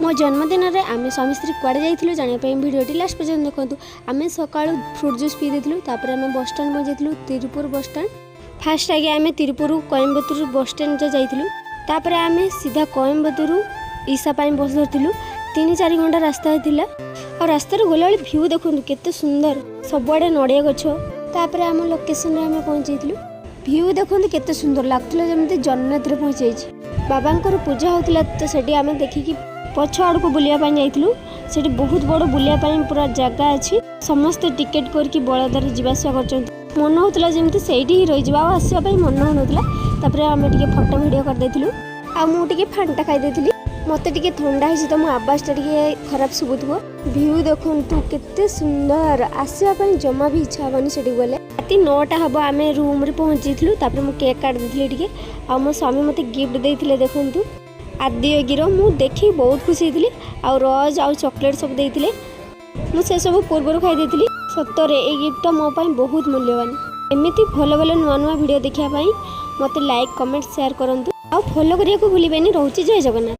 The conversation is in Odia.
ମୋ ଜନ୍ମଦିନରେ ଆମେ ସ୍ୱାମୀ ସ୍ତ୍ରୀ କୁଆଡ଼େ ଯାଇଥିଲୁ, ଜାଣିବା ପାଇଁ ଭିଡ଼ିଓଟି ଲାଷ୍ଟ ପର୍ଯ୍ୟନ୍ତ ଦେଖନ୍ତୁ। ଆମେ ସକାଳୁ ଫ୍ରୁଟ୍ ଜୁସ୍ ପିଇ ଦେଇଥିଲୁ। ତାପରେ ଆମେ ବସଷ୍ଟାଣ୍ଡ ପହଞ୍ଚିଯାଇଥିଲୁ, ତିରୁପୁର ବସଷ୍ଟାଣ୍ଡ। ଫାଷ୍ଟ ଆଗେ ଆମେ ତିରୁପୁରରୁ କୋଏମ୍ବାଟୁର ବସଷ୍ଟାଣ୍ଡ ଯାଇଥିଲୁ। ତାପରେ ଆମେ ସିଧା କୋଏମ୍ବାଟୁରୁ ଇସା ପାଇଁ ବସ୍ ଧରିଥିଲୁ। 3-4 ଘଣ୍ଟା ରାସ୍ତା ଥିଲା। ଆଉ ରାସ୍ତାରେ ଗଲାବେଳେ ଭ୍ୟୁ ଦେଖନ୍ତୁ କେତେ ସୁନ୍ଦର, ସବୁଆଡ଼େ ନଡ଼ିଆ ଗଛ। ତାପରେ ଆମ ଲୋକେସନରେ ଆମେ ପହଞ୍ଚିଯାଇଥିଲୁ। ଭ୍ୟୁ ଦେଖନ୍ତୁ କେତେ ସୁନ୍ଦର ଲାଗୁଥିଲା, ଯେମିତି ଜନ୍ନତରେ ପହଞ୍ଚିଯାଇଛି। ବାବାଙ୍କର ପୂଜା ହେଉଥିଲା ତ ସେଠି ଆମେ ଦେଖିକି ପଛ ଆଡ଼କୁ ବୁଲିବା ପାଇଁ ଯାଇଥିଲୁ। ସେଠି ବହୁତ ବଡ଼ ବୁଲିବା ପାଇଁ ପୁରା ଜାଗା ଅଛି। ସମସ୍ତେ ଟିକେଟ୍ କରିକି ବଳଦରେ ଯିବା ଆସିବା କରୁଛନ୍ତି। ମନ ହେଉଥିଲା ଯେମିତି ସେଇଠି ହିଁ ରହିଯିବା, ଆଉ ଆସିବା ପାଇଁ ମନ ହେଉନଥିଲା। ତାପରେ ଆମେ ଟିକେ ଫଟୋ ଭିଡ଼ିଓ କରିଦେଇଥିଲୁ ଆଉ ମୁଁ ଟିକେ ଫାଣ୍ଟା ଖାଇ ଦେଇଥିଲି। ମୋତେ ଟିକେ ଥଣ୍ଡା ହେଇଛି ତ ମୋ ଆବାଜଟା ଟିକେ ଖରାପ ଶୁଭୁଥିବ। ଭ୍ୟୁ ଦେଖନ୍ତୁ କେତେ ସୁନ୍ଦର, ଆସିବା ପାଇଁ ଜମା ବି ଇଚ୍ଛା ହେବନି ସେଠିକୁ ଗଲେ। ରାତି 9ଟା ହେବ ଆମେ ରୁମ୍ରେ ପହଞ୍ଚିଯାଇଥିଲୁ। ତାପରେ ମୁଁ କେକ୍ କାଟି ଦେଇଥିଲି ଟିକେ ଆଉ ମୋ ସ୍ୱାମୀ ମୋତେ ଗିଫ୍ଟ ଦେଇଥିଲେ। ଦେଖନ୍ତୁ, ଆଦିୟୋଗୀର। ମୁଁ ଦେଖି ବହୁତ ଖୁସି ହେଇଥିଲି। ଆଉ ରଜ୍ ଆଉ ଚକୋଲେଟ୍ ସବୁ ଦେଇଥିଲେ। ମୁଁ ସେସବୁ ପୂର୍ବରୁ ଖାଇ ଦେଇଥିଲି। ସତରେ ଏଇ ଗିଫ୍ଟଟା ମୋ ପାଇଁ ବହୁତ ମୂଲ୍ୟବାନ। ଏମିତି ଭଲ ଭଲ ନୂଆ ନୂଆ ଭିଡ଼ିଓ ଦେଖିବା ପାଇଁ ମୋତେ ଲାଇକ୍, କମେଣ୍ଟ, ସେୟାର କରନ୍ତୁ ଆଉ ଫଲୋ କରିବାକୁ ଭୁଲିବେନି। ରହୁଛି, ଜୟ ଜଗନ୍ନାଥ।